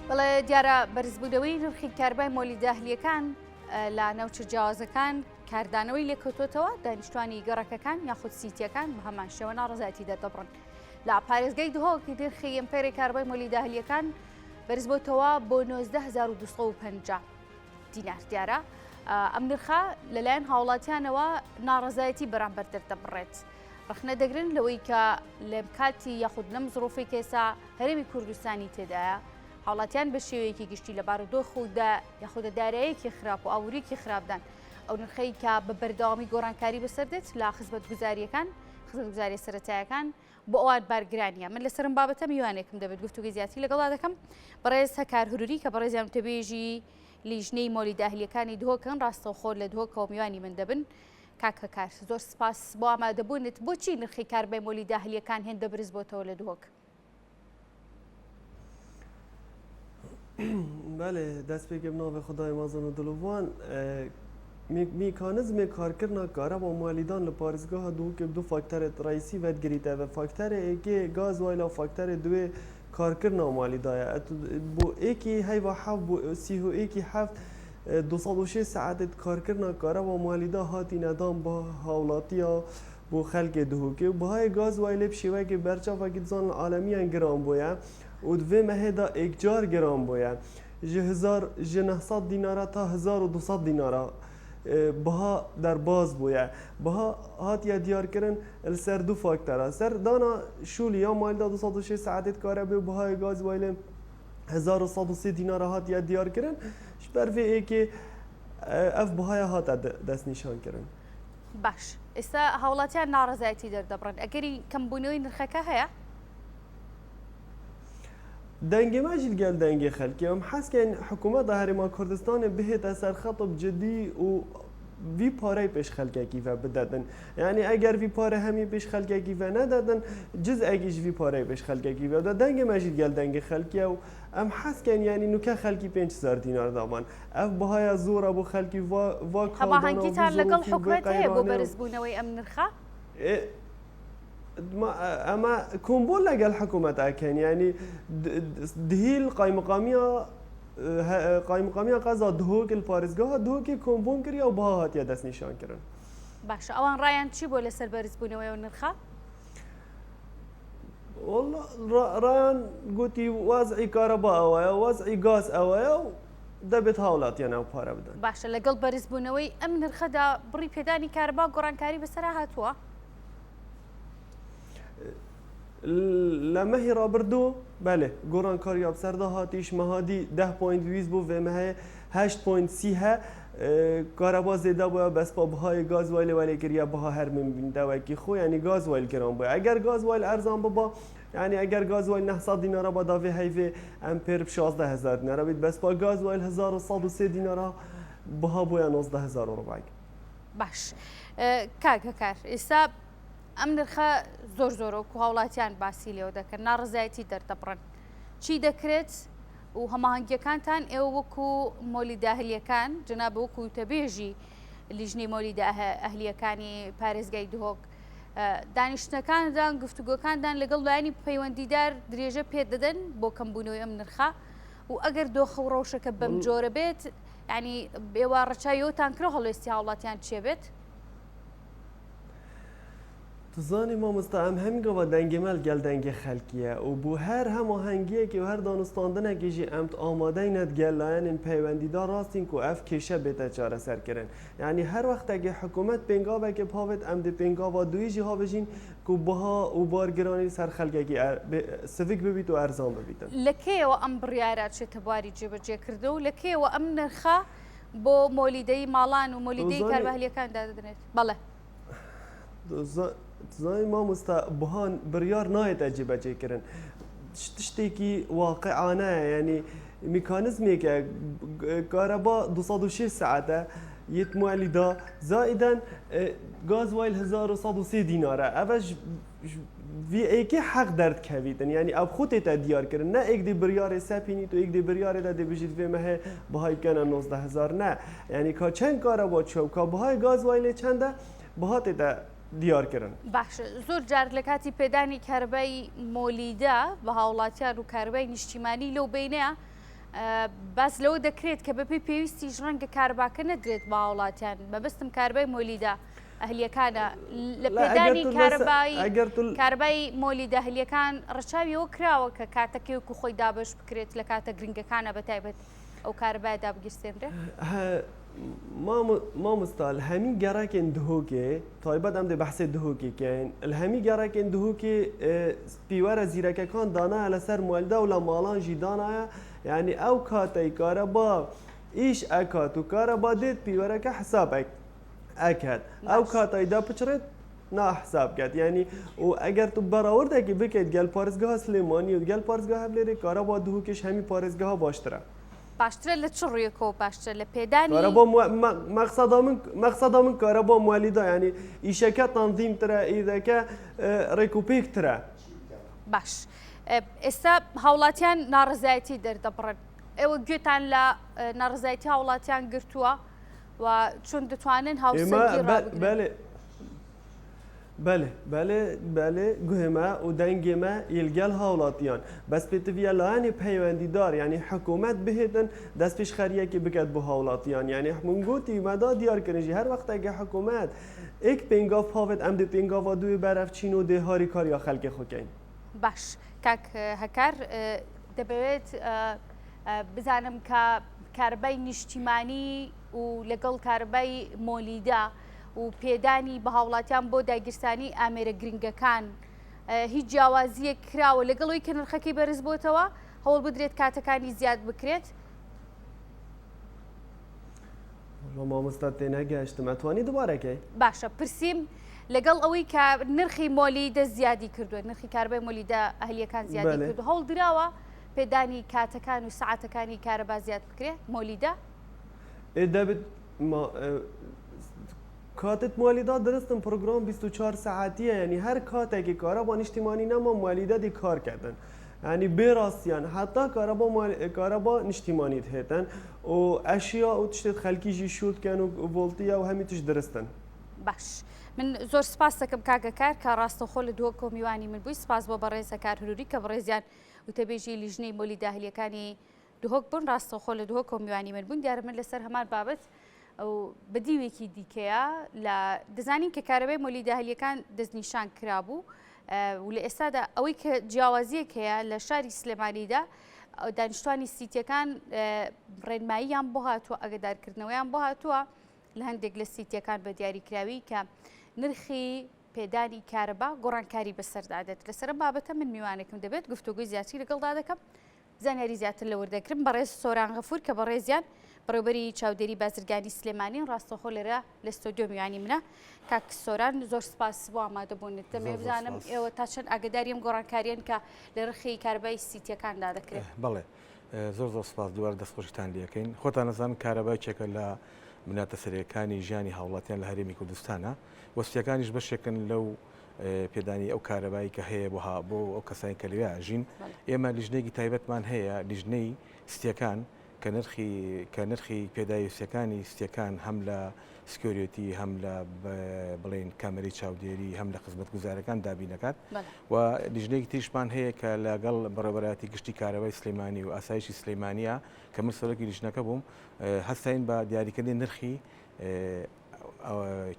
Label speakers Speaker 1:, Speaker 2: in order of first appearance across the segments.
Speaker 1: بەڵێ دیارە بەرزبوونەوەی نرخی کاربای مۆلیدە ئەهلیەکان لە ناوچە جیاوازەکان کاردانەوەی لێکەوتۆتەوە دانیشتوانی گەڕەکەکان یاخود سیتیەکان بە هەمان شێوە ناڕزایەتی دەردەبڕن لە پارێزگای دهۆک نرخی ئەمپێری کاربای مۆلیدە ئەهلیەکان بەرزبووتەوە بۆ 19250 دینار دیارە ئەم نرخە لەلایەن هاوڵاتیانەوە ناڕەزایەتی بەرامبەر دەردەبڕێت. ڕەخنە دەگرن لەوەی کە لە کاتی یاخود لەم زڕۆفی کێسا هەرێمی کوردستانی تێدایە هاوڵاتیان بە شێوەیەکی گشتی لە بارودۆخ و دا یاخودە دارایەکی خراپ و ئاوریکی خراپدان ئەو نرخەی کە بە بەردەوامی گۆڕانکاری بەسەر دێت لە خزمەتگوزاریەکان خزمەتگوزاری سەرەتایەکان بۆ ئەوان بارگرانیە من لەسەرم بابەتە میوانێکم دەبێت گفتوگەی زیاتری لەگەڵدا دەکەم بەڕێز هەکار هروری کە بەڕێزیان وتەبێژی لیژنەی مۆلیدە ئەهلیەکانی دهۆکن ڕاستەوخۆ لە دهۆکەوە میوانی من دەبن کاک هەکار زۆر سپاس بۆ ئامادەبوونت بۆچی نرخی کاربای مۆلیدە ئەهلیەکان هێندە برز بۆتەوە لە دهۆک؟
Speaker 2: بەێ دەست پێکە بناوێ خدای مەزن و دڵوان میکانزمێ کارکردنا کارەبا مالیدان لە پارێزگاها دهۆکێ دو فاکتەرێ ڕئیسی ڤەدگریتەڤە فاکتەرێ ئێکێ گاز وایلا و فاکتەرێ دوێ کارکردنا مالیدایە بۆ ئێکی هەیڤا حەف بۆ سیه و ئێکی حەفت 206 ساعتێ کارکردنا کارەبا مالیدا هاتی نەدان بۆ هاوڵاتیا بۆ خەلکێ دهۆکێ و بەهای گاز وایلێ بشێوەیەکی بەرچاو وەکی دزانن عالەمیان گران بۆیە و دڤێ مەهێدا ئێکجار گران بۆیە ژ هزار ژ 900 دینارە تا 1200 دینارە بەها دەرباز بووە بەها هاتیە دیارکردن لەسەر دوو فاکتەرە سەر دانا شولی یا مالدا 206 ساعتێت کارە بێ و بەهای گاز وایلێ 1103 دینارە هاتیە دیارکردن ji ber vê êkê ev bihaya hate destnîşankirin.
Speaker 1: باش ئێستا هاوڵاتیان ناڕەزایەتی دەردەبڕن ئەگەری کەمبوونەوەی نرخەکە هەیە؟
Speaker 2: دەنگێ مە ژی لگەل دەنگێ خەلکێ ئەم حەزکەین حکوومەتا هەرێما کوردستانێ بهێتە سەر خەت ب جدی و ڤی پارەی پێش خەلکەکی ڤە بدەدن یعنی ئەگەر ڤی پارە هەمی پێش خەلکەکی ڤە نەدەدن جزئێکیش ڤی پارەی پێش خەلکەکی ڤە بدە دەنگێ مە ژی لگەل دەنگێ خەلکیە و ئەم حەزکەین یعنی نوکە خەلکی 5000 دینار دامان ئەف بەهایە زۆرە بۆ خەلکی ڤا ڤا کاڵدانا و ڤی
Speaker 1: هەماهەنگیتان لەگەڵ
Speaker 2: زروفی و ڤێ
Speaker 1: حکومەت هەیە بۆ
Speaker 2: قەیرانێ و
Speaker 1: بەرزبوونەوەی ئەم نرخە؟
Speaker 2: ئەمە کۆمبۆ لەگەل حکوومەت ئەکەن یعنی دهیل قایمقامیە قایمقامیە قەزا دهۆک پارێزگاها دهۆکی کۆمبۆن کردیا و بەها هاتیە دەستنیشان کردن.
Speaker 1: باشە ئەوان ڕایان چی بۆ لەسەر بەرزبوونەوەی ئەو نرخە؟
Speaker 2: ڕایان گوتی وەزعی کارەبا ئەوەیە وەزعی گاز ئەوەیە و دەبێت هاوڵاتیان ئەو پارە بدەن.
Speaker 1: باشە لەگەڵ بەرزبوونەوەی ئەم نرخەدا بڕی پێدانی کارەبا گۆڕانکاری بەسەرا هاتووە؟
Speaker 2: لە مەهی ڕابردوو بەلێ گۆڕانکاریا بەسەردا هاتیش مەهادی دە point ویست بوو ڤێ مەهێ هەشت point سی هە کارەبا زێدە بووە بەس پا بەهای گاز وایلێ وەلێ کریە بەها هەر من دەوەکی خۆ یعنی گاز وایل گران بووە ئەگەر گاز وایل ئەرزان ببا یعنی ئەگەر گاز وایل 900 دینارە با داوێ هەیڤێ ئەمپێر ب 16000 دینارە بیت بەس پا گاز وایل 1103 دینارە بەها بووە 19000 ڕوبعێک
Speaker 1: باش کاک هەکار ئێستا ئەم نرخە زۆر زۆرە وەکو هاوڵاتیان باسی لێوە دەکەن ناڕزایەتی دەردەبڕن چی دەکرێت و هەماهەنگیەکانتان ئێوە وەکو مۆلیدە ئەهلیەکان جەناب وەکو تەبێژی لیژنەی مۆلیدە ئەهلیەکانی پارێزگای دهۆک دانیشتنەکاندان گفتوگۆکاندان لەگەڵ لایەنی پەیوەندیدار درێژە پێ دەدەن بۆ کەمبوونەوەی ئەم نرخە و ئەگەر دۆخە و ڕەوشەکە بەم جۆرە بێت یعنی ئێوە ڕەچاوی ئەوتان کرد هەڵوێستی هاوڵاتیان چێ بێت؟
Speaker 2: تزانی مامۆستا ئەم هەنگاوە دەنگێ مە لگەل دەنگێ خەلکیە و بۆ هەر هەماهەنگیەکی و هەر دانوستاندنەکی ژی ئەم ئامادەی نە دگەل لایەنێن پەیوەندیدار ڕاستین کو ئەف کێشە بێتە چارەسەر کرن یعنی هەر وەختەکی حکوومەت پێنگاوەکێ بهاوێت ئەم دێ پێنگاوا دویی ژی هاوێژین کو بەها و بارگرانی سەر خەلکەکی سڤک ببیت و ئەرزان ببیتن.
Speaker 1: لە کەیەوە ئەم بڕیارە ئەچێتە بواری جێبەجێکردن و لە کەیەوە ئەم نرخە بۆ مۆلیدەی ماڵان و مۆلیدەی کاربەهلیەکان دادەنرێت؟ بەڵێ.
Speaker 2: زانی مامۆستا بەها بڕیار نایەتە جێبەجێکردن تشتێکی واقعانەیە یعنی میکانزمێکە کارەبا 206 ساعتە یەت موەلیدا زائیدەن گاز وایل 1103 دینارە ئەڤەش ڤی ئێکێ حەق دەردکەویتن یعنی ئەو خۆ تێتە دیارکردن نە ئێک دێ بریارێ سەپینیت و ئێک دێ بریارێ دە دێ بژیت ڤێ مەهێ بەهای بکەنە 19000 نە یعنی کا چەند کارەبا چوە و کا بەهای گاز وایلێ چەندە بەها تێتە دیارکردن.
Speaker 1: باشە زۆر جار لە کاتی پێدانی کارەبای مۆلیدە بە هاوڵاتیان و کارەبای نیشتیمانی لەو بەینەیە. باس لەوە دەکرێت کە بەپێی پێویستیش ڕەنگە کارەباکە نەدرێت بە هاوڵاتیان، مەبەستم کارەبای مۆلیدە ئەهلیەکانە لە پێدانی کارەبای کارەبای مۆلیدە ئەهلیەکان ڕەچاوی ئەوە کراوە کە کاتەکەی وەکو خۆی دابەش بکرێت لە کاتە گرنگەکانە بە تایبەت ئەو کارەبایە دابگیرسێنرێ؟
Speaker 2: مامۆستا li hemî gerekên Duhokê taybet em dê behsê Duhokê kein li hemî gerekên Duhokê pîwere zîrekekan danaya li ser muwelide û li malan jî danaya yanî ew katey kareba îş ekat û kareba dêt pîwereke hesab eket ew katey de piçrêt na hesab ket yanî û eger tu berawirdekî bikeyt gel parêzgeha Silêmanî û gel parêzgeha Hevlêrê kareba Duhokê ji hemî parêzgeha baştir e.
Speaker 1: باشترە لە چ ڕوویەکەوە باشترە لە پێدانی
Speaker 2: کارەبا مەقسەدا من مەقسەدا من کارەبا موەلیدە یانی ئیشەکە تەنزیم ترە ئیدەکە ڕێک و پێک ترە.
Speaker 1: باش ئێستا هاوڵاتیان ناڕزایەتی دەردەبڕن ئێوە گوێتان لە ناڕزایەتی هاوڵاتیان گرتووە و چۆن دەتوانن هاوسەنگی ڕابگرن؟
Speaker 2: بەلێ بەلێ بەلێ گوهێ me û dengê me yê li gel hawlatiyan. Bes pêtiviya layanê peywendîdar yanî hikûmet bihêtin destpêşxeriyekê biket bo hawlatiyan. Yanî min gotî me da diyar kirin jî her wexteke hikûmet êk pêngav pavêt em dê pêngava duê berev çîn û dê harîkariya xelkê xwe kein.
Speaker 1: باش کاک هەکار دەمەوێت بزانم کە کارەبای نیشتیمانی و لەگەڵ کارەبای مۆلیدە و پێدانی بە هاوڵاتیان بۆ داگیرسانی ئامێرە گرنگەکان هیچ جیاوازیەک کراوە لەگەڵ ئەوی کە نرخەکەی بەرز بۆتەوە هەوڵ بدرێت کاتەکانی زیاد بکرێت؟
Speaker 2: مامۆستا تێنەگەشتم ئەتوانی دووبارەکەی؟
Speaker 1: باشە پرسیم لەگەڵ ئەوەی کە نرخی مۆلیدە زیادی کردووە نرخی کارەبای مۆلیدە ئەهلیەکان زیادی کردو هەوڵ دراوە پێدانی کاتەکان و سعاتەکانی کارەبا زیاد بکرێ مۆلیدە؟
Speaker 2: دەبێت کاتت موەلیدا درستن پرۆگرام 24 سەعاتیە یعنی هەر کاتێکی کارەبا نیشتیمانی نەما موەلیدە دی کار کردن یعنی بێ ڕاستیان حتا کارەبا کارەبا نیشتیمانیت هێتن و ئەشیا و تشتێت خەلکیژی شوت کەن و ڤۆڵتیە و هەمی تشت درستن.
Speaker 1: باش من زۆر سپاس دەکەم کاک هەکار کە ڕاستەوخۆ لە دهۆکەوە میوانی من بووی سپاس بۆ بەڕێز هەکار هروری کە بەڕێزیان وتەبێژی لیژنەی مۆلیدە ئەهلیەکانی دهۆک بوون ڕاستەوخۆ لە دهۆکەوە میوانی من بوون دیارە من لەسەر هەمان بابەت ئەو بە دیوێکی دیکەیە لە دەزانین کە کارەبای مۆلیدە ئەهلیەکان دەستنیشان کرابوو و لە ئێستادا ئەوەی کە جیاوازیەک هەیە لە شاری سلێمانیدا دانیشتوانی سیتیەکان ڕێنماییان بۆ هاتووە ئەگەدارکردنەوەیان بۆ هاتووە لە هەندێک لە سیتیەکان بە دیاریکراوی کە نرخی پێدانی کارەبا گۆڕانکاری بەسەردا دێت لەسەر ئەم بابەتە من میوانێکم دەبێت گفتوگۆی زیاتری لەگەڵدا دەکەم زانیاری زیاتر لە وەردەگرم بەڕێز سۆران غەفور کە بەڕێزیان بەڕێوبەری چاودێری بازرگانی سلێمانین ڕاستەوخۆ لێرە لە ستۆدیۆ میوانی منە کاک سۆران زۆر سپاس بۆ ئامادەبوونت دەمەوێت بزانم ئێوە تا چەند ئاگداری ئەم گۆڕانکاریەن کە لە ڕخی کارەبای سیتیەکاندا دەکرێت
Speaker 3: بەڵێ زۆر زۆر سپاس دووارە دەستخۆشیتان لێکەین خۆتان ئەزانن کارەبا یەکێکە لە بنیاتە سەرەکیەکانی ژیانی هاوڵاتیان لە هەرێمی کوردستانە وەستیەکانیش بەشێکن لەو پێدانی ئەو کارەبایی کە هەیە بۆ بۆ ئەو کەسانی کە لەوێ ئەژین ئێمە لیژنەیەکی تایبەتمان هەیە لیژنەی ستیەکان کە نرخی کە نرخی پێداویستیەکانی ستیەکان هەم لە security هەم لە بڵێن کامەری چاودێری هەم لە خزمەتگوزارەکان دابین دەکات و لیژنەیەکی تریشمان هەیە کە لەگەڵ بەڕێوەبەرایەتی گشتی کارەبای سلێمانی و ئاسایشی سلێمانیە کە من سەرۆکی لیژنەکە بووم هەستاین بە دیاریکردنی نرخی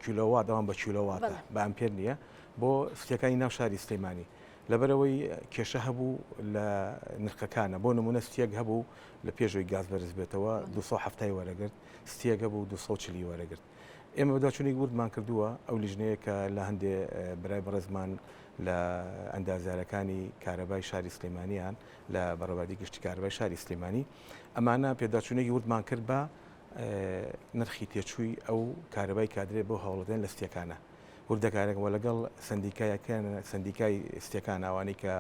Speaker 3: کیلۆوات ئەوان بە کیلۆواتە بە ئەمپێر نییە بۆ ستیەکانی ناو شاری سلێمانی لەبەرەوەی کێشە هەبوو لە نرخەکانە بۆ نمونە ستیەک هەبوو لە پێشەوەی گاز بەرز بێتەوە 270 وەرەگرت ستیەک هەبوو 240 وەرەگرت ئێمە بەدواچوونێک وردمان کردووە ئەو لیژنەیە کە لە هەندێ برای بەڕێزمان لە ئەندازیارەکانی کارەبای شاری سلێمانیان لە بەڕێوەبەری گشتی کارەبای شاری سلێمانی ئەمانە پێداچوونێکی وردمان کرد بە نرخی تێچووی ئەو کارەبای کادرێ بۆ هاوڵاتیان لە ستیەکانە وردەکارێک وە لەگەڵ سندیکایەکان سندیکای ستیەکان ئەوانەی کە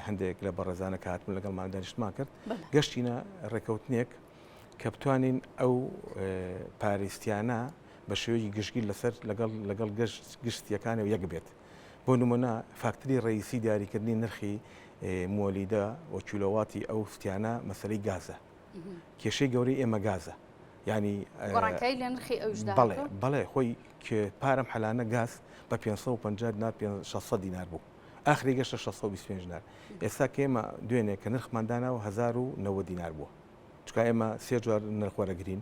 Speaker 3: هەندێک لە بەڕێزانە کە هاتن لەگەڵمان دانیشتمان کرد گەشتینە ڕێکەوتنێک کە بتوانین ئەو پارێستیانە بە شێوەیەکی گشتگیر لەسەر لەگەڵ لەگەڵ گشتیەکانی و یەک بێت بۆ نمونە فاکتری ڕئیسی دیاریکردنی نرخی مۆلیدە و کیلۆواتی ئەو ستیانە مەسەلەی گازە کێشەی گەورەی ئێمە گازە
Speaker 1: ینی گۆڕانکاری لە نرخی ئەوشدا
Speaker 3: بەڵێ بەڵێ خۆی پارەم حەلانە گاز بە 550 دینار 600 دینار بوو ئاخری گەشتە 625 دینار ئێستا کە ئێمە دوێنێ کە نرخمان داناوە 1090 دینار بووە. چونکە ئێمە سێ جار نرخ وەرەگرین،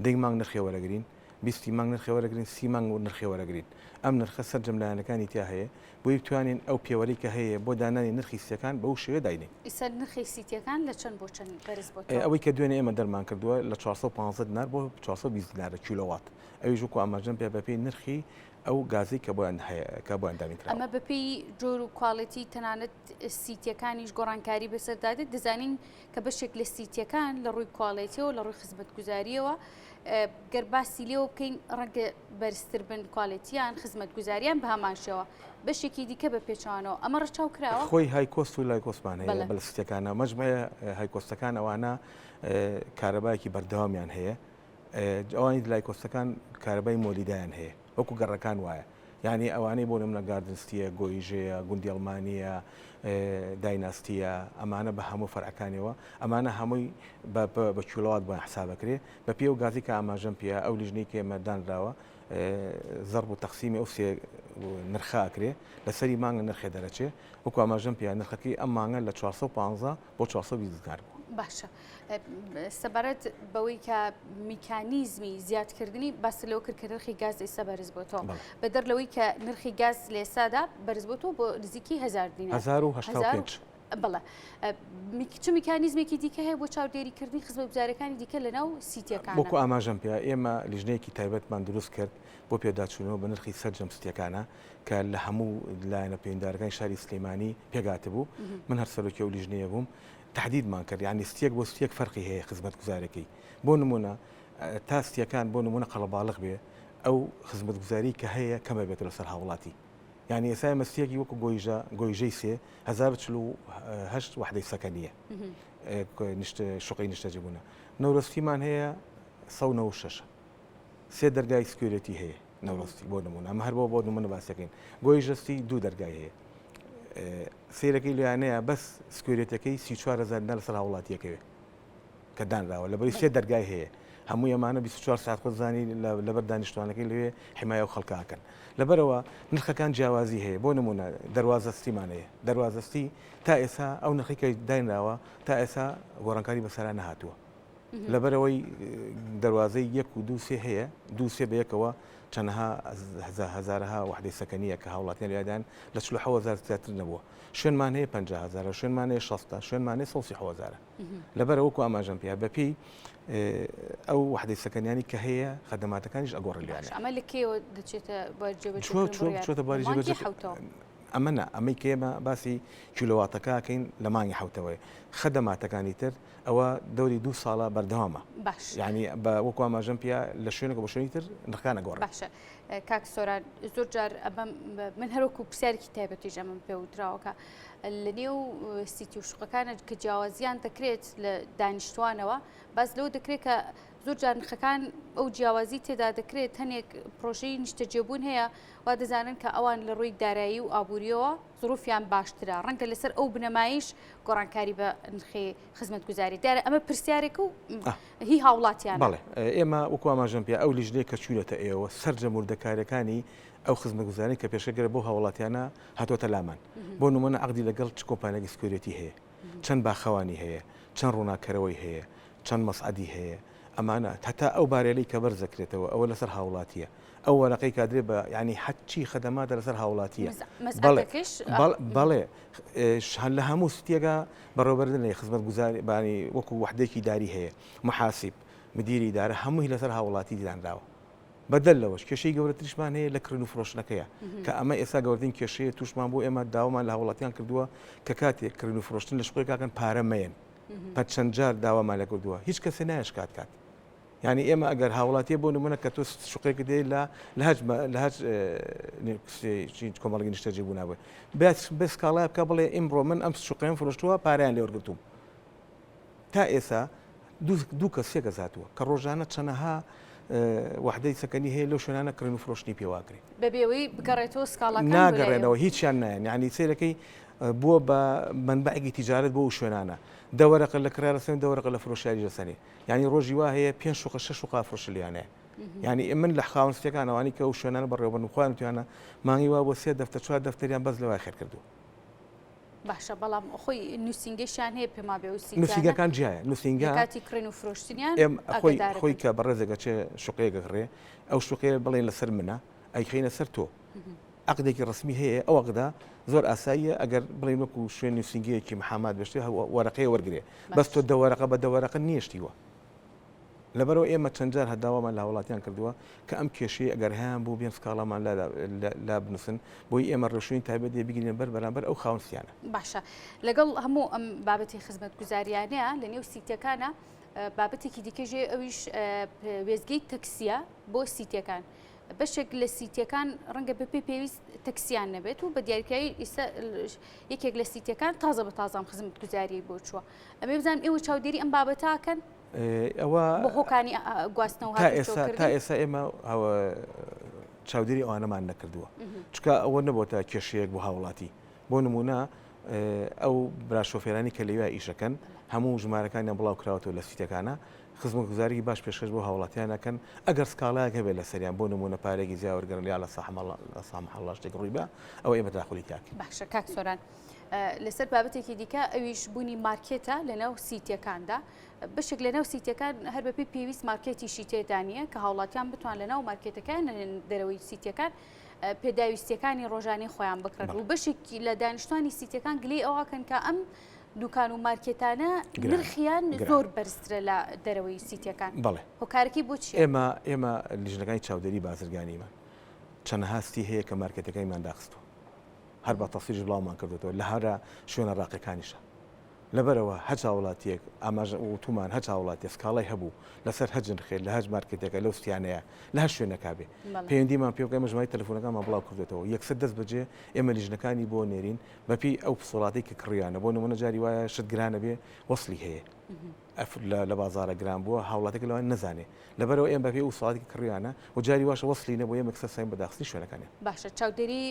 Speaker 3: دەی مانگ نرخێ وەرەگرین، بیستی مانگ نرخێ وەرەگرین، سی مانگ نرخێ وەرەگرین. ئەم نرخە سەرجەم لایەنەکانی تیا هەیە، بۆی بتوانین ئەو پێوەرەی کە هەیە بۆ دانانی نرخی سیتیەکان بەو شێوەیە داینێین.
Speaker 1: ئیستا نرخی سیتیەکان لە چەند بۆ چەند بەرز بۆتەوە؟
Speaker 3: ئەوەی کە دوێنێ ئێمە دەرمان کردووە لە 415 دینار بۆ 420 دینارە کیلۆوات، ئەویش وەکو ئاماژەم پێ بەپێی نرخی ئەو گازەی کە بۆیان هەیە کە بۆیان دابین کراوە.
Speaker 1: ئەمە بەپێی جۆر و quality تەنانەت سیتیەکانیش گۆڕانکاری بەسەردا دێت، دەزانین کە بەشێک لە سیتیەکان لە ڕووی quality یەوە لە ڕووی خزمەتگوزاریەوە گەر باسی لێوە بکەین ڕەنگە بەرزتر بن quality یان خزمەتگوزاریان بە هەمان شێوە بەشێکی دیکە بە پێچەوانەوە ئەمە ڕەچاو کراوە؟
Speaker 3: خۆی high cost و low cost مان هەیە بە سیتیەکانە مەجموعە high cost ەکان ئەوانە کارەبایەکی بەردەوامیان هەیە ئەوانی low cost ەکان کارەبای مۆلیدایان هەیە وەکو گەڕەکان وایە یانی ئەوانەی بۆ نمونە گاردن ستیە، گۆیژەیە، گوندی ئەڵمانییە، دایناستیە، ئەمانە بە هەموو فەرعەکانیەوە، ئەمانە هەمووی بە بە کیلۆوات بۆیان حساب ئەکرێ، بە پێی ئەو گازەی کە ئاماژەم پێیا ئەو لیژنەی کە ئێمە دانراوە زەڕب و تەقسیمی ئەو سێ نرخە ئەکرێ، لە سەری مانگە نرخێ دەرەچێ، وەکو ئاماژەم پێیا نرخەکەی ئەم مانگە لە 415 بۆ 420 دینار بووە.
Speaker 1: باشە سەبارەت بەوەی کە میکانیزمی زیادکردنی باست لەوە کرد کە نرخی گاز ئێستا بەرز بۆتەوە بەدەر لەوەی کە نرخی گاز لە ئێستادا بەرز بۆتەوە بۆ نزیکی 1000 دینار
Speaker 3: 1085
Speaker 1: بەڵێ چ میکانیزمێکی دیکە هەیە بۆ چاودێریکردنی خزمەتگوزاریەکانی دیکە لە ناو سیتیەکان
Speaker 3: وەکو ئاماژەم پێ ئێمە لیژنەیەکی تایبەتمان دروست کرد بۆ پێداچوونەوە بە نرخی سەرجەم سیتیەکانە کە لە هەموو لایەنە پەیوەندیدارەکانی شاری سلێمانی پێکهاتبوو من هەر سەرۆکی ئەو لیژنەیە بووم تەحدیدمان کرد یانی ستیەک بۆ ستیەک فەرقی هەیە خزمەتگوزارەکەی بۆ نمونە تا ستیەکان بۆ نمونە قەڵەباڵغ بێ ئەو خزمەتگوزاری کە هەیە کەمە بێت لەسەر هاوڵاتی یعنی ئێستا ئێمە ستیەکی وەکو گۆیژە گۆیژەی 3048 وحدەی سەکەنیە شوقەی نیشتەجێبوونە نەورۆستیمان هەیە 196 سێ دەرگای security هەیە نەورۆستی بۆ نمونە ئەمە هەر بۆ بۆ نمونە باسەکەین گۆی ژەستی دوو دەرگای هەیە سیرەکەی لایەنەیە بەس security ەکەی 34هزار دینار لەسەر هاوڵاتیەکەوێ کە دانراوە لەبەری سێ دەرگای هەیە هەموو ئەمانە 24 ساعت خۆت زانی لەبەر دانیشتوانەکەی لەوێ حمایە و خەڵکاکەن لەبەرەوە نرخەکان جیاوازی هەیە بۆ نمونە دەروازەستیمان هەیە دەروازەستی تا ئێسا ئەو نرخی کە داینراوە تا ئێسا گۆڕانکاری بەسەرا نەهاتووە لەبەرئەوەی دەروازەی یەک و دوو سێ هەیە، دوو سێ بەیەکەوە چەنەها هەزارەها وەحدەی سەکەنییە کە هاوڵاتیان لێیان لە 47 هەزار زیاتر نەبووە. شوێنمان هەیە 50 هەزارە، شوێنمان هەیە شەستە، شوێنمان هەیە 137 هەزارە. لەبەر وەکو ئاماژەم پێ بەپێی ئەو وەحدەی سەکەنیانی کە هەیە خەدەماتەکانیش ئەگۆڕێ لێیان.
Speaker 1: ئەمە لە کەیەوە دەچێتە بواری جێبەجێکردن؟
Speaker 3: چۆتە بواری جێبەجێکردن؟ ئەمە نا، ئەمەی کە ئێمە باسی کیلۆواتەکە ئەکەین لە مانگی حەوتەوەیە. خەدەماتەکانی تر ئەوە دەوری دوو ساڵە بەردەوامە.
Speaker 1: باش.
Speaker 3: یانی بە وەکو ئاماژەم پێیا لە شوێنێکەوە بۆ شوێنی تر نرخەکان ئەگۆڕێت.
Speaker 1: باشە کاک سۆران زۆر جار ئەمە من هەر وەکو پرسیارێکی تایبەتیش ئەمەم پێ وتراوە کە لە نێو سیتی و شوقەکانە کە جیاوازیان دەکرێت لە دانیشتوانەوە باس لەوە دەکرێت کە زۆر جار نرخەکان ئەو جیاوازی تێدا دەکرێت هەنێک پرۆژەی نیشتەجێبوون هەیە وا دەزانن کە ئەوان لە ڕووی دارایی و ئابووریەوە زروفیان باشترە ڕەنگە لەسەر ئەو بنەمایش گۆڕانکاری بە نرخی خزمەتگوزاری دیارە ئەمە پرسیارێک و هی هاوڵاتیان
Speaker 3: بەڵێ ئێمە وەکو ئاماژەم پێ ئەو لیژنەیە کە چوونەتە ئێوە سەرجەم وردەکاریەکانی ئەو خزمەتگوزاری کە پێشکەگەرە بۆ هاوڵاتیانە هاتۆتە لامان بۆ نمونە عەقدی لەگەڵ چ کۆمپانیاکی security هەیە چەند باخەوانی هەیە چەند ڕووناکەرەوەی هەیە چەند مەسعەدی هەیە ئەمانە هەتا ئەو بارێلەی کە بەرز دەکرێتەوە ئەوە لەسەر هاوڵاتیە ئەو وەرەقەی کە ئەدرێ بە یانی هەرچی خەدەماتە لەسەر هاوڵاتیە بەڵێ بەڵێ لە هەموو ستیەکە بەڕێوەبردن هەیە خزمەتگوزاری بانی وەکو وەحدێکی داری هەیە محاسیب مدیری ئیدارە هەمووی لەسەر هاوڵاتی دانراوە بەدەر لەوەش کێشەی گەورەتریشمان هەیە لە کڕین و فرۆشتنەکەیە کە ئەمە ئێستا گەورەترین کێشەیە تووشمان بۆ ئێمە داوامان لە هاوڵاتیان کردووە کە کاتێک کڕین و فرۆشتن لە شوقەکەکان پارە مەیەن پە چەند جار داوامان لە کردووە هیچ کەسێ نایە شکات کات یعنی ئێمە ئەگەر هاوڵاتیە بۆ نمونە کە تۆ شوقێک دێ لە لە هەج لە هەج کۆمەڵگی نیشتەجێ بوو نابێت بێت بێ سکاڵای بکە بڵێ ئیمڕۆ من ئەم شوقەیەم فرۆشتووە پارەیان لێ وەرگرتووم تا ئێسا دوو کەس سێ کەس هاتووە کە ڕۆژانە چەنەها وەحدەی سەکەنی هەیە لەو شوێنانە کڕین و فرۆشتنی پێواکرێ
Speaker 1: بەبێ ئەوەی بگەڕێتەوە سکاڵاکان
Speaker 3: ناگەڕێنەوە هیچیان نایەن یعنی سەیرەکەی بووە بە مەنبەعێکی تیجارەت بۆ ئەو شوێنانە دە وەرەقە لە کڕیار ئەسەنێ دە وەرەقە لە فرۆشیاریش ئەسەنێ یعنی ڕۆژی وا هەیە پێنج شوقە شەش شوقە فرۆشت لێیان هەیە یعنی من لە خاوەن ستەکان ئەوانەی کە ئەو شوێنانە بەڕێوەبەرن خۆیان وتویانە مانگی وا بۆ سێ دەفتەر چوار دەفتەریان بەس لەوای خێر کردووە.
Speaker 1: باشە بەڵام خۆی نووسینگەشیان هەیە پێما بێ و سیتیانە
Speaker 3: نووسینگەکان جیایە نووسینگە
Speaker 1: لە کاتی کڕین و فرۆشتنیان
Speaker 3: ئێم خۆی
Speaker 1: ئاگادارە
Speaker 3: خۆی
Speaker 1: بن.
Speaker 3: کە بەڕێزێک ئەچێ شوقەیەک ئەکڕێ ئەو شوقەیە بڵێن لەسەر منە ئەیخەینە سەر تۆ عەقدێکی ڕەسمی هەیە ئەو عەقدە زۆر ئاساییە ئەگەر بڵێین وەکو شوێن نووسینگەیەکی محامات بێ شتێ وەرەقەیە وەرگرێ بەس تۆ دە وەرەقە بە دە وەرەقە نییە شتی وا لەبەرئەوە ئێمە چەند جار هەر داوامان لە هاوڵاتیان کردووە کە ئەم کێشەیە ئەگەر هەیان بوو بێن سکاڵامان لا بنووسن بۆی ئێمە ڕێوشوێنی تایبەت لێ بگرینە بەر بەرامبەر ئەو خاوەن سیانە.
Speaker 1: باشە لەگەڵ هەموو ئەم بابەتی خزمەتگوزاریانەیە لە نێو سیتەکانە بابەتێکی دیکەش هەیە ئەویش وێستگەی تەکسیە بۆ سیتەکان. بەشێک لە سیتیەکان ڕەنگە بەپێی پێویست تەکسیان نەبێت و بە دیاریکراوی ئیستا یەکێک لە سیتیەکان تازە بە تازام خزمەتگوزاریی بۆ چووە ئەمێ بزانم ئێوە چاودێری ئەم بابەتاکەن
Speaker 3: ئەوە
Speaker 1: بۆ هۆکانی گواستنەوە
Speaker 3: تا ئێستا تا ئێستا ئێمە چاودێری ئەوانەمان نەکردووە چکە ئەوە نەبۆتە کێشەیەک بۆ هاوڵاتی بۆ نمونە ئەو برا شۆفێرانی کە لەوێ ئیشەکەن هەموو ژمارەکانیان بڵاو کراوەتەوە لە سیتەکانە خزمەتگوزاریی باش پێشکەش بۆ هاوڵاتیان ئەکەن، ئەگەر سکاڵایەک هەبێت لەسەریان بۆ نموونە پارەیەکی زیا وەرگرن یا لە سامحەڵڵا شتێک ڕووی با ئەوە ئێمە تداخولی تیا ئەکەین.
Speaker 1: باشە کاک سۆران لەسەر بابەتێکی دیکە ئەویش بوونی مارکێتە لەناو سیتیەکاندا بەشێک لەناو سیتیەکان هەر بەپێی پێویست مارکێتیشی تێدا نییە کە هاوڵاتیان بتوان لەناو مارکێتەکان دەرەوەی سیتیەکان پێداویستیەکانی ڕۆژانەی خۆیان بکڕن و بەشێکی لە دانیشتوانی سیتیەکان گلەی ئەوەکەن کە ئەم دوکان و مارکێتانە نرخیان زۆر بەرزترە لە دەرەوەی سیتیەکان
Speaker 3: بەڵێ
Speaker 1: هۆکارەکەی بۆ چیە؟
Speaker 3: ئێمە ئێمە لیژنەکانی چاودێری بازرگانیمان چەنەها ستی هەیە کە مارکێتەکانیمان داخستووە هەر بە تەفسیلیش بڵاومان کردوێتەوە لە هەرە شوێنە ڕاقیەکانیشە لەبەرەوە هەچ هاوڵاتیەک ئاماژە وتومان هەچ هاوڵاتیە سکاڵای هەبوو لەسەر هەچ نرخێ لە هەچ مارکێتێکە لەو ستیانەیە لە هەر شوێنەکا بێ پەیوەندیمان پێ بکە ئێمە ژمارەی تەلەفۆنەکانمان بڵاو کردوێتەوە یەکسەر دەست بەجێ ئێمە لیژنەکانی بۆ نێرین بەپێی ئەو پسوڵاتەی کە کڕیویانە بۆ نمونە جاری وایە شت گرانە بێ وەسڵی هەیە ئەف لە بازارە گران بووە هاوڵاتەکە لەوان نەزانێ لەبەرەوە ئێمە بەپێی ئەو سڵاتی کە کڕیویانە و جاری واشە وەسڵی نەبوو ئێمە کسە ساین بە داخستنی شوێنەکانیان.
Speaker 1: باشە چاودێری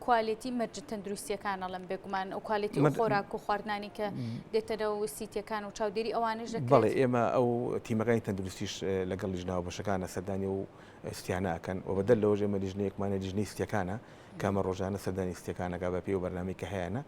Speaker 1: کوالێتی مەرجە تەندروستیەکان ئەڵێم بێگومان ئەو کوالێتی و خۆراک و خواردنانی کە دێتە ناو سیتیەکان و چاودێری ئەوانەش دەکرێت؟
Speaker 3: بەڵێ ئێمە ئەو تیمەکانی تەندروستیش لەگەڵ لیژنە هاوبەشەکانە سەردانی ئەو ستیانە ئەکەن و بەدەر لەوەش ئێمە لیژنەیەکمان هەیە لیژنەی ستیەکانە کە ئەمە ڕۆژانە سەردانی ستیەکان ئەکات بەپێی ئەو بەرنامەی کە هەیانە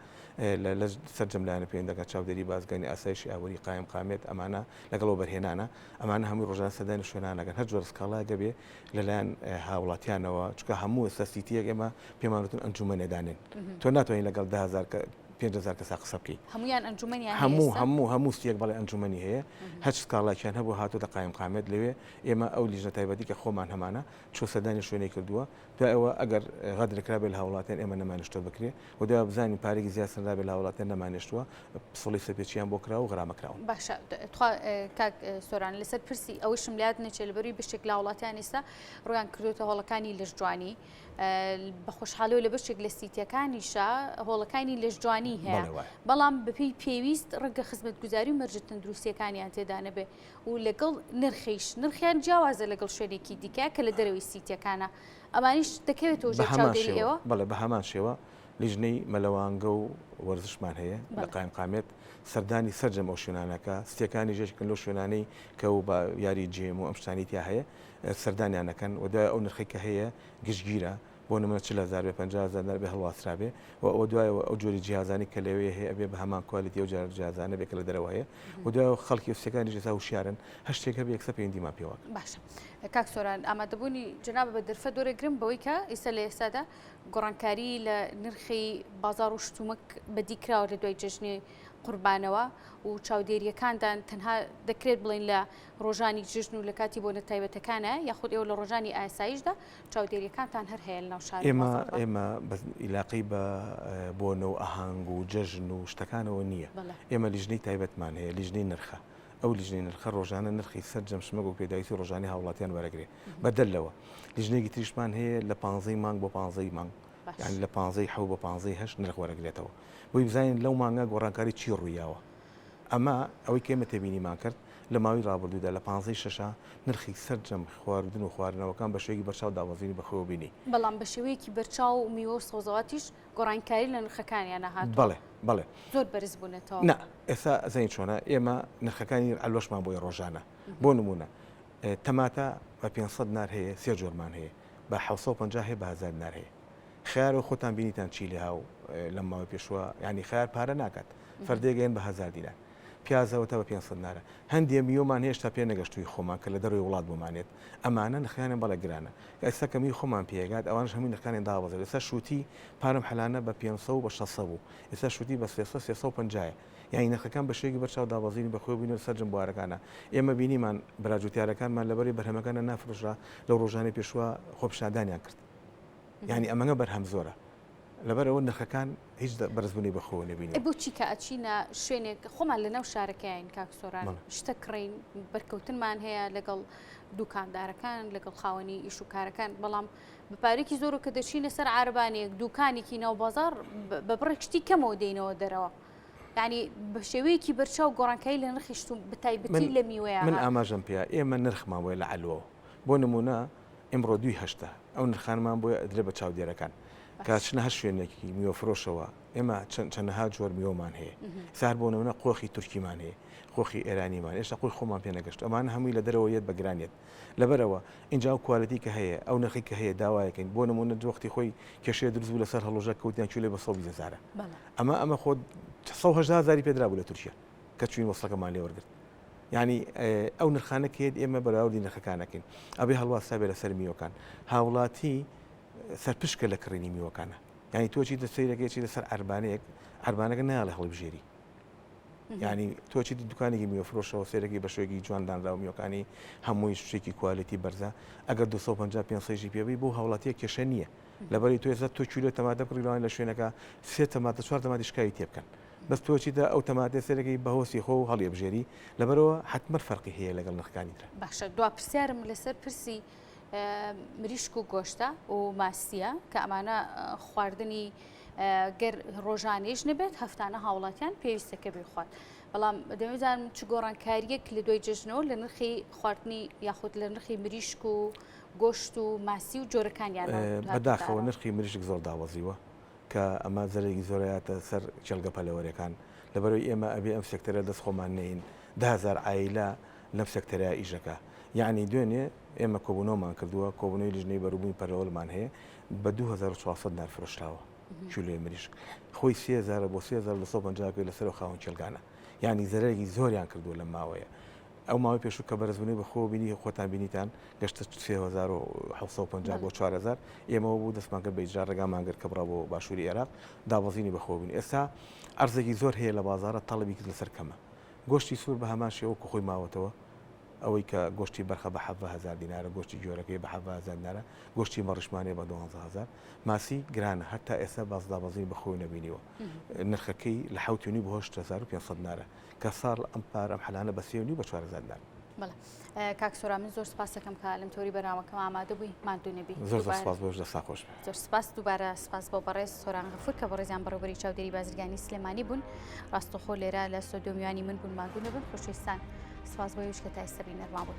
Speaker 3: لە سەرجەم لایەنە پەیوەندەکان چاودێری بازرگانی ئاسایشی ئابووری قایمقامیەت ئەمانە لەگەڵ وەبەرهێنانە ئەمانە هەمووی ڕۆژانە سەردانی شوێنان ئەکەن هەر جۆرە سکاڵایەک هەبێ لەلایەن هاوڵاتیانەوە چونکە هەموو ئێستا سیتیەک ئێمە پێمان وتن ئەنجومەنێ دانێن تۆ ناتوانین لەگەڵ 10000 کە 5000 کەسا قسە بکەی
Speaker 1: هەمویان ئەنجومەنیان
Speaker 3: هەموو هەموو هەموو ستیەک بەڵێ ئەنجومەنی هەیە هەچ سکاڵاکیان هەبوو هاتۆتە قایمقامیەت لەوێ ئێمە ئەو لیژنە تایبەتی کە خۆمان هەمانە چۆ سەردانی شوێنەی کردووە دوای ئەوە ئەگەر غەدر کرابێ لە هاوڵاتیان ئێمە نەمانێشتووە بکرێ و دوای بزانین پارێکی زیاد سەنرابێ لە هاوڵاتیان نەمانێشتووە پسوڵەی سەرپێچیان بۆ کراوە و غەرامە کراون.
Speaker 1: باشە تخوا کاک سۆران لەسەر پرسی ئەوەشم لەیاد نەچێت لەبەروی بەشێک لە هاوڵاتیان ئێستا ڕویان کردوێتە هۆڵەکانی لەشجوانی بە خۆشحاڵیەوە لە بەشێک لە سیتیەکانیشا هۆڵەکانی لەشجوانی هەیە بەڵام بەپێی پێویست ڕەنگە خزمەتگوزاری و مەرجە تەندروستیەکانیان تێدا نەبێ و لەگەڵ نرخیش نرخیان جیاوازە لەگەڵ شوێنێکی دیکە کە لە دەرەوەی سیتیەکانە ئەمانیش دەکەوێتەوە ژێر چاودێری ئێوە؟
Speaker 3: بەڵێ بە هەمان شێوە لیژنەی مەلەوانگە و وەرزشمان هەیە لە قایمقامیەت سەردانی سەرجەم ئەو شوێنانەکە ستیەکانیش یەکێکن لەو شوێنانەی کە و بە یاری جێم و ئەم شتانەی تیا هەیە سەردانیان ئەکەن و دوای ئەو نرخەی کە هەیە گشتگیرە بۆ نمونە 40 هەزار بێ 50 هەزار دینار بێ هەڵواسرابێ و ئەوە دوایەوە ئەو جۆری جیهازانەی کە لەوێ هەیە ئەبێ بە هەمان quality ئەو جارە جیهازانە بێ کە لە دەرەوە هەیە و دوایەوە خەڵکی ئۆفیسەکانیش ئێستا هوشیارن هەر شتێک هەبێ یەکسەر پەیوەندیمان پێوە ئەکەن.
Speaker 1: باشە کاک سۆران ئامادەبوونی جەنابت بە دەرفەت وەرەگرم بەوەی کە ئیستا لە ئێستادا گۆڕانکاری لە نرخی بازاڕ و شتومەک بەدی کراوە لە دوای جەژنی قوربانەوە و چاودێرییەکاندان تەنها دەکرێت بڵێین لە ڕۆژانی جەژن و لە کاتی بۆنە تایبەتەکانە یاخود ئێوە لە ڕۆژانی ئاساییشدا چاودێرییەکانتان هەر هەیە لەناو شار و
Speaker 3: ئێمە
Speaker 1: بازاڕدا؟
Speaker 3: ئێمە بەس ئیلاقەی بە بۆنە و ئاهەنگ و جەژن و شتەکانەوە نییە.
Speaker 1: بەڵێ.
Speaker 3: ئێمە لیژنەی تایبەتمان هەیە، لیژنەی نرخە. ئەو لیژنەی نرخە ڕۆژانە نرخی سەرجەم شمەک و پێداویستی ڕۆژانەی هاوڵاتیان وەرەگرێ. بەدەر لەوە لیژنەیەکی تریشمان هەیە لە پانزەی مانگ بۆ پانزەی مانگ
Speaker 1: باش.
Speaker 3: یانی لە پانزەی حەوت بۆ پانزەی هەشت نرخ وەرەگرێتەوە. بۆی بزانین لەو مانگە گۆڕانکاری چی ڕوویاوە. ئەمە ئەوەی کە ئێمە تێبینیمان کرد لە ماوەی ڕابردوودا لە پانزەی شەشا نرخی سەرجەم خواردن و خواردنەوەکان بە شێوەیەکی بەرچاو دابەزینی بەخۆیەوە بینی.
Speaker 1: بەڵام بە شێوەیەکی بەرچاو میوە و سەوزەواتیش گۆڕانکاری لە نرخەکانیانا هاتووە.
Speaker 3: بەڵێ بەڵێ.
Speaker 1: زۆر بەرز بوونەتەوە.
Speaker 3: نا ئێستا ئەزانی چۆنە ئێمە نرخەکانی عەلوەشمان بۆیە ڕۆژانە بۆ نموونە تەماتە بە 500 دینار هەیە سێ جۆرمان هەیە بە 750 هەیە بە 1000 دینار هەیە. خەیارەوە خۆتان بینیتان چی لێها و لەم ماوەی پێشووە یانی خەیار پارە ناکات فەردێک گەیەن بە هەزار دینار پیازەوە تا بە 500 نارە هەندێ میوەمان هێشتا پێ نەگەشتووی خۆمان کە لە دەرەوەی وڵات بۆمان یەت ئەمانە نرخیانیان بەڵێ گرانە کە ئێستا کە میوی خۆمان پێگات ئەوانش هەمووی نرخەکانیان دابەزێت ئێستا شووتی پارم حەلانە بە 500 و بە 600 بوو ئێستا شووتی بە 300 350 یانی نرخەکان بە شێوەیەکی بەرچاو دابەزینی بەخۆی بینیوە لە سەرجەم بوارەکانا. ئێمە بینیمان برا جوتیارەکانمان لەبەرەی بەرهەمەکانیان نافرۆشرا لەو ڕۆژانەی پێشوە خۆپیشاندانیان کرد. یانی ئەمەنگە بەرهەم زۆرە. لەبەر ئەوە نرخەکان هیچ بەرزبوونی بەخۆوە نەبینیوە.
Speaker 1: ئەی بۆچی کە ئەچینە شوێنێک خۆمان لەناو شارەکەین کاک سۆران شتە کڕین بەرکەوتنمان هەیە لەگەڵ دوکاندارەکان لەگەڵ خاوەنی ئیش و کارەکان بەڵام بە پارێکی زۆر و کە دەچینە سەر عارەبانەیەک دوکانێکی ناو بازاڕ بە بڕێک شتی کەمەوە دێینەوە دەرەوە یعنی بە شێوەیەکی بەرچاو گۆڕانکاری لە نرخی شت و بەتایبەتی لە میوەیە
Speaker 3: من ئاماژەم پێ ئێمە نرخمان بۆیە لە عەلوەوە بۆ نمونە ئیمڕۆ دووی هەشتە ئەو نرخانمان بۆیە ئەدرێ بە چاودێرەکان کە چنە هەر شوێنێکی میوە فرۆشەوە ئێمە چەندەها جۆر میوەمان هەیە سار بۆ نمونە قۆخی تورکیمان هەیە قۆخی ئێرانیمان ئێستا قۆی خۆمان پێ نەگەشت ئەمانە هەمووی لە دەرەوە یەت بە گرانیت لەبەرئەوە ئینجا ئەو quality کە هەیە ئەو نرخی کە هەیە داوایەکەین بۆ نمونە وەختی خۆی کێشەیە دروست بوو لەسەر هەڵوژە کەوتیان کیلۆی بە 120 هەزارە ئەمە ئەمە خۆ 180 هەزاری پێدرا بوو لە تورکیا کە چوین وەسڵەکەمان لێ وەرگرت یعنی ئەو نرخانە کێت ئێمە بەراوردی نرخەکانەکەین ئەبێ هەڵواستا بێ لەسەر میوەکان هاوڵاتی سەرپشکە لە کڕینی میوەکانە یعنی تۆ چی دەسەیرەکەی چی لەسەر عربانەیەک عربانەکە نایڵێ هەڵبژێری یانی تۆ چیت دوکانێکی میوە فرۆشەوە سێرەکی بە شوێکی جوان دانراوە میوەکانی هەمووی شتێکی quality بەرزە ئەگەر 250 500 ژی پێبی بۆ هاوڵاتیە کێشە نییە لەبەری تۆ ئێستا تۆ کیلۆ تەماتە بکڕی لەوانەیە لە شوێنەکە سێ تەماتە چوار تەماتی شکاوی تێ بکەن بەس تۆ چیتە ئەو تەماتە سێرەکەی بەهۆسی خۆ و هەڵیبژێری لەبەرەوە حتمما فەرقی هەیە لەگەڵ نرخەکانی ترە.
Speaker 1: باشە دوا پرسیارم لەسەر پرسی مریشک و گۆشتە و ماسیە کە ئەمانە خواردنی گەر ڕۆژانەیش نەبێت هەفتانە هاوڵاتیان پێویستە کە بیخوات بەڵام دەمەوێت بزانم چ گۆڕانکارییەک لە دوای جەژنەوە لە نرخی خواردنی یاخود لە نرخی مریشک و گۆشت و ماسی و جۆرەکانیان
Speaker 3: بەداخەوە نرخی مریشک زۆر دابەزیوە کە ئەمە زەرەرێکی زۆرایەتە سەر کێڵگە پەلەوەرەکان لەبەرەوەی ئێمە ئەبێ ئەم سێکتەرە دەست خۆمان نەین 10هزار عایلە لەم سێکتەرە ئیشەکە یعنی دوێنێ ئێمە کۆبوونەوەمان کردووە کۆبوونەوەی لیژنەی بەروبوومی پەلەوەرمان هەیە بە 2400 دینار فرۆشراوە کیلۆی مریشک خۆی سێ هەزارە بۆ 3250 کوێ لەسەر خاوەن کێڵگانە یعنی زەرەرێکی زۆریان کردووە لەم ماوەیە ئەو ماوەی پێشوو کە بەرزبوونەوەی بە خۆ بینی خۆتان بینیتان گەشتە 3750 بۆ 4000 ئێمەوە بوو دەستمان کرد بە ئیجرا ڕێگامان گرت کە بڕا بۆ باشووری عێراق دابەزینی بەخۆ بین ئێستا عەرزێکی زۆر هەیە لە بازاڕە تەڵەبی لەسەر کەمە گۆشتی سوور بە هەمان شێوە وەکو خۆی ماوەتەوە ئەوەی کە گۆشتی بەرخە بە 17 هەزار دینارە، گۆشتی گوێرەکەی بە 17 هەزار دینارە، گۆشتی مەڕیشمان هەیە بە دوانزە هەزار. ماسی گرانە، هەر تا ئێستا باس دابەزینی بە خۆی نەبینیوە. نرخەکەی لە حەوت و نیو بۆ 8500 دینارە، کە ساڵ ئەم پار ئەم حەلانە بە سێ و نیو بە 4000 دینار.
Speaker 1: بەڵێ کاک سۆران من زۆر سپاس دەکەم کە لەم تەوەری بەرنامەکەم ئامادە بووی ماندوو نەبی.
Speaker 3: زۆر زۆر سپاس بۆش دەستان خۆش بێ.
Speaker 1: زۆر سپاس دووبارە سپاس بۆ بەڕێز سۆران غەفور کە بەڕێزیان بەڕێوەبەری چاودێری بازرگانی سلێمانی بوون ڕاستەوخۆ لێرە لە ستۆدیۆ میوانی من بوون ماندوو نەبن خۆشەویستان سپاس بۆ ئێوەش کە تا ئێستا بینەرمان بوون.